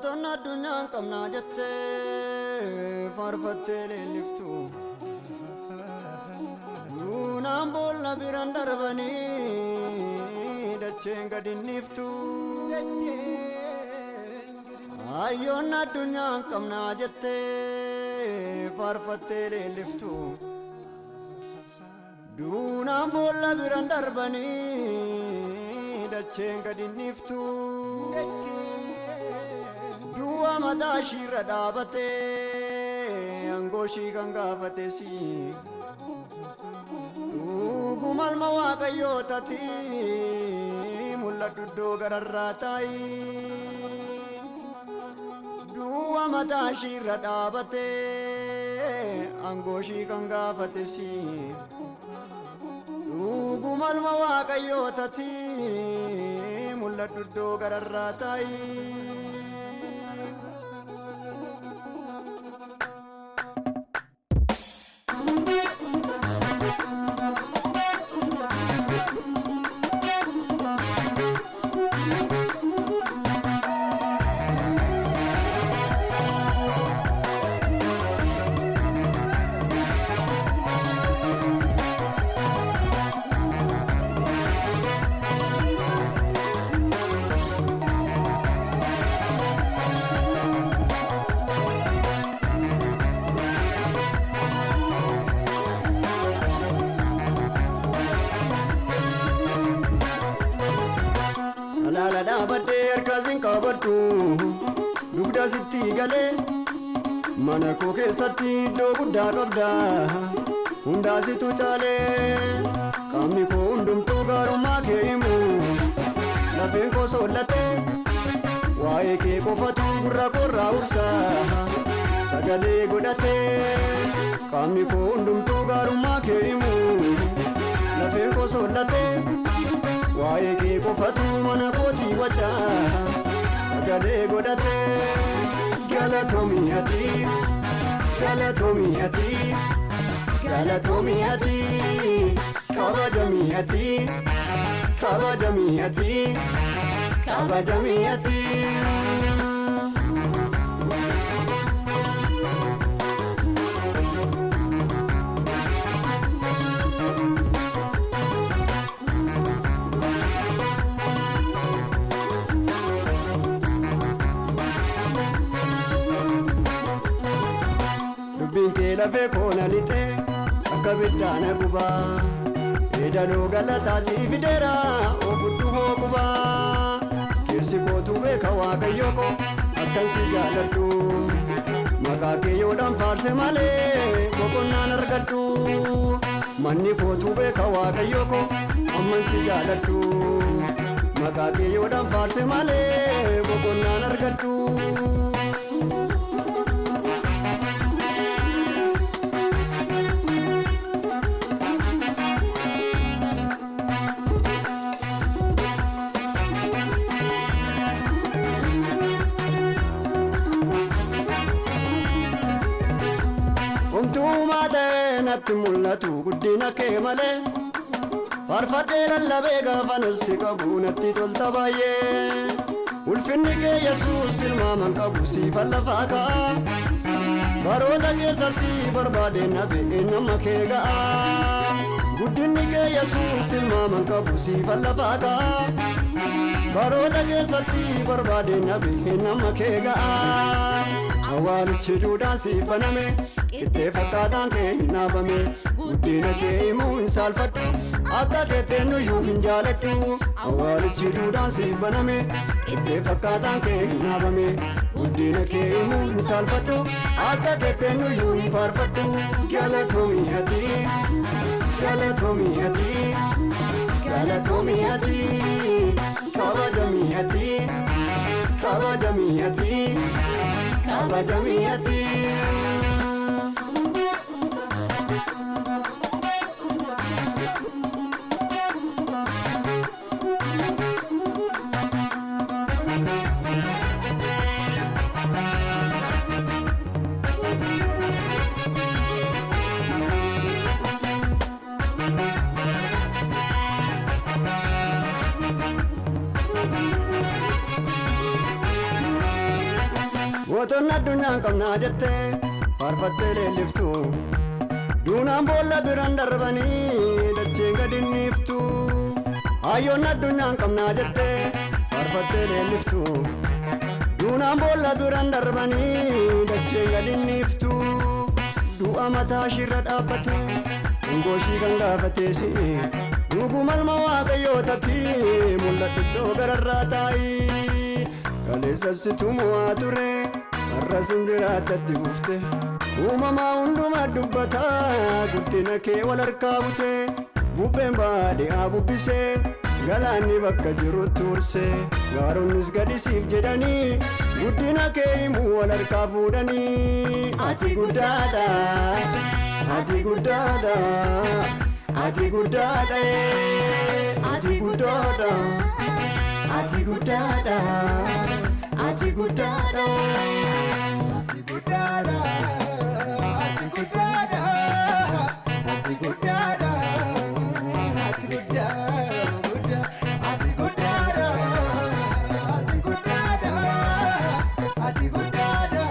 Mootonni addunyaan qabnaa jettee faarfattee leelliftu. Duunaan boolla biraan darbanii dacheen gad hin dhiiftu. Hayyoonni addunyaan qabnaa jettee faarfattee leelliftu. Duunaan boolla biraan darbanii dacheen gad hin dhiiftu. Du'a mataa ishiirra dhaabatee aangoo ishii kan gaafates. Dhuguma ilma Waaqayyoo taati mul'adhu iddoo gararraa taa'i. Du'a mataa ishiirra dhaabatee aangoo ishii kan gaafates. Dhuguma ilma Waaqayyoo taati mul'adhu iddoo gararraa taa'i. Alaala dhaabadhee harka siin qabadhu dugda sitti galee mana koo keessatti iddoo guddaa qabda hundaa situ caalee qaamni koo hundumtuu gaarummaa kee himu lafeen koo sollatee waa'ee kee qofatu gurra koorraa ursa sagalee godhatee qaamni koo hundumtuu gaarummaa kee himu lafeen koo sollatee. Waa'ee kee qofatu mana kootii waca sagalee godhatee galatoomii ati galatoomii ati galatoomii ati kabajamii ati kabajamii ati kabajamii ati. Dubbiin kee lafee koo na lixee akka biddaana gubaa Eedaloo galataa sii fideera ofudhu hoo qubaa Keessi kootu beeka Waaqayyo koo akkan si jaaladhu Maqaa kee yoodhaan faarse malee boqonnaan argadhu Manni kootu beeka Waaqayyo koo amman si jaaladhu Maqaa kee yoodhaan faarse malee boqonnaan argadhu. Homtuumaa ta'ee natti mul'atu guddina kee malee Faarfadhee lallabee gaafa si qabu natti tolta baay'ee Ulfinni kee Yesuus tilmaaman qabu siifan lafaa ka'a Baroota keessatti barbaadeen dhabe nama kee ga'a Guddinni kee Yesuus tilmaaman qabu siifan lafaa ka'a Baroota keessatti barbaadeen dhabe nama kee ga'a Awwaalichi duudhaan siif baname qixxee fakkaataan kee hin dhaabame guddina kee himuu hin saalfadhu akka keetteen nuyyuu hin jaaladhu Awwaalichi duudhaan siif baname qixxee fakkaataan kee hin dhaabame guddina kee himuu hin saalfadhu akka keetteen nuyyuu hin faarfadhu Galatoomii ati galatoomii ati galatoomii ati kabajamii ati kabajamii ati kabajamii ati. Gootonni addunyaan qabnaa jettee faarfattee leelliftu. Duunaan boolla biraan darbanii dacheen gadi niiftu. Hayyoonni addunyaan qabnaa jettee faarfattee leelliftu. Duunaan boolla biraan darbanii dacheen gadi niiftu. Du'a mataa ishirra dhaabbate dhungoo ishii kan gaafateesi. Dhuguma ilma waaqayyoo taati mul'atu iddoo gararraa taa'i. Kaleessa situ mo'aa ture har'a sin jiraatatti fufte. Uumamaa hundumaa dubbata guddina kee wal harkaa bute. Bubbeen baadiyyaa bubbisee galaanni bakka jiru tursee gaaronnis gadi siif jedhanii guddina kee himuu wal harkaa fuudhanii. Ati guddaadha, ati guddaadha, ati guddaadha, ati guddaadha, ati guddaadha, ati guddaadha. Ati guddaadha, ati guddaadha, ati guddaadha, ati guddaadha, ati guddaadha, ati guddaadha, ati guddaadha, ati guddaadha.